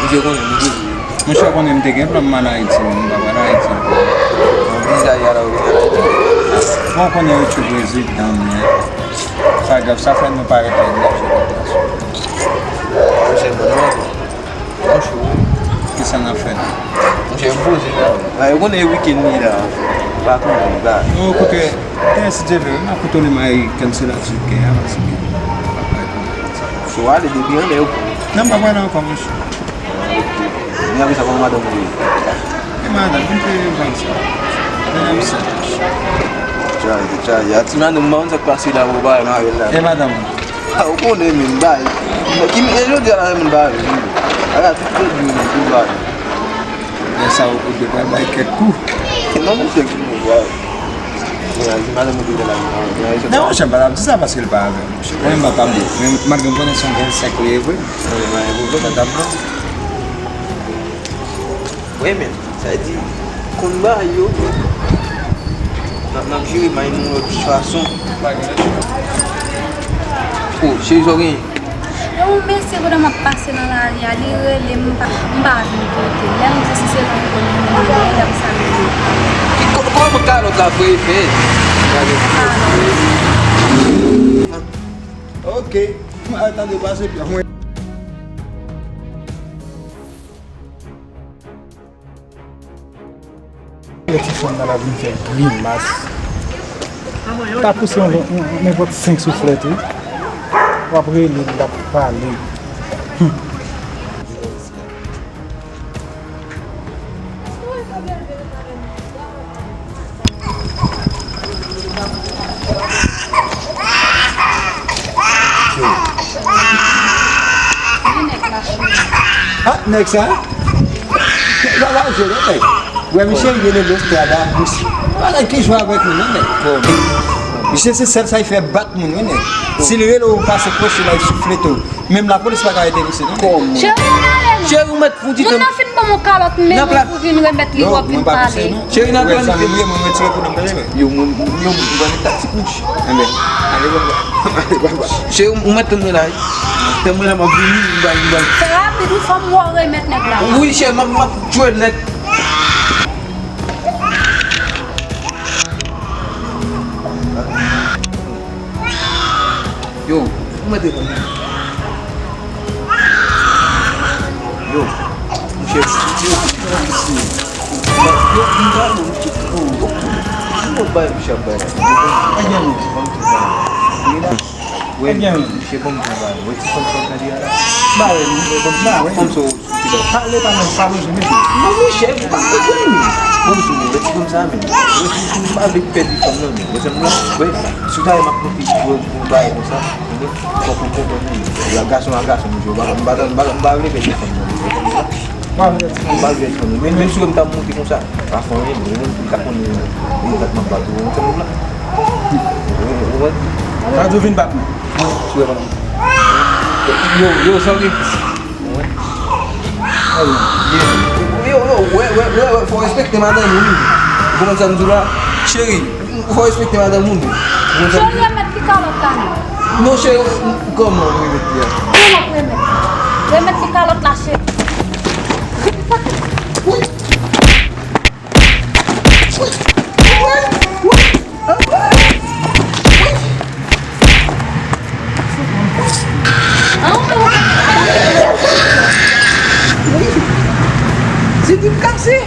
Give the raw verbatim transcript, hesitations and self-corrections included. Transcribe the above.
Yo konnen, nou konnen. Monchè, konnen m te gen plan m al Ayiti, men m pa pral Ayiti ankò. Nan vizaj a la ou vin al Ayiti. Bon, konnen yo tchou prezidan, men pa grav, sa fè nou pa ret angaje nan plas yo. Monchè, bon, non. Monchè, wi. Kisa n ap fè? Monchè, m poze la. A, yo konnen e wikenn li la. Pa konnen, ba. Yo, koute, tè, si Dye vle, wi, m ap koute li may kèm se la ti kè a, paske. So, ale depi anlè yo. Non, m pa pral ankò, monchè. Men apre sa, kòman madanm ou ye? E madanm, m te vann sa. Madanm sa. Tchaje, tchaje. A ti madanm, m pa konn sa k pase la, pou bay maril la. E madanm ou? A, ou konnen, men, bay. Ki, e jodi a la, men, bay. Ala, tout, tout, tout, tout, bay. Lè sa, ou, ou te pral bay kèk kou. Non, monchè, ki kou, bay. Mwen, a ti madanm ou te la, men, men, men, Non, monchè, m pa t ap di sa paske l pa avè m. Mwen, m pa t ap di. Men, malgre m konnen se yon vennsenk li ye vre. Mwen, mwen, mwen, mwen, mwen, Wi, men, sa vle di, konn bagay yo, n ap, n ap jere may nou yon lòt fason. O, cheri, sa w genyen? Gen yon mesye, pandan m ap pase nan lari a, li rele m, m pa, m pa vin kote l. Lè m di si se nan kò li, li rele m, sa l rele. Ki kò-, kòman kalòt la voye fè? Kalòt. Ok. Mwen, tande, pase byen. Lè ti fanm nan la vin fè grimas. Ta pouse yon, yon, yon nenpòt senk souflèt, wi. W ap rele l, l ap pale. Hum. Ah, nèg sa? Sa va jwe, non, nèg. Wè, misye rele Nostradamus. Bagay ki jwe avèk nou, non, nèg. Misye se sèl sa ki fè bat moun, wi, nèg. Si l rele w, pase kwochi la, li souflete w. Menm lapolis pa ka ede misye, non, nèg. Cheri, ann ale, non. Cheri, ou mèt Fouti moun nan fin ban m yon kalòt, men mwen pou vin remèt li, w ap vin pale. Cheri, nan grann mwen, mwen retire pou nan mwen. Yo, mwen, yo, mwen ban li taktik mouch. Enben, ale, baba. Ale, baba. Cheri, ou mèt tann mwen la, wi. Tann mwen la, m ap vini, m bay, m bay. Fè rapid, wi, fò m wè w remèt nèg la. Wi, cheri, m ap, m ap jwe nèt. Yo, ou mèt reponn mwen. Yo, monchè, yo, yo, m pa non, yo, yo, bay monchè bay la. Ebyen, wi. Wi, monchè, bon, bon, bay. Wè ti fanm sa gade a la. Ba, wi, monchè, bon, ba, wi. Fanm sa Pale pa nan salon, je mèt. Non, monchè, ou pa konprann. Bon, sou mwen, ti fanm sa, men. Mwen, si, si m pa vle pèdi fanm nan, men. Mwen, se mwen, wè, si w ta wè m ap monte, wè, yon bagay konsa, mwen, fòk ou konprann, men. La gason a gason, monchè, m pa, m pa, m pa, m pa vle pèdi fanm nan, men. M pa vle pèdi fanm nan. Men, menm si w wè m ta monte konsa, pa fè anyen, men, mwen, m ka konnen, yon dat m ap bat ou, yon sèl moun la. Ou konprann? Sa di w vin bat mwen. Si w wè m ap. Yo, yo, sa w gen? Yo, yo, wè, wè, wè, wè, fò w respekte madanm ou, wi. Ou konprann sa m di w la? Cheri, fò w respekte madanm ou, wi. Ou konprann sa m di w? Cheri, remèt li kalòt la, non. Non, cheri, kòman remèt li a? Kòman remèt? Remèt li kalòt la, cheri. Se tout kase.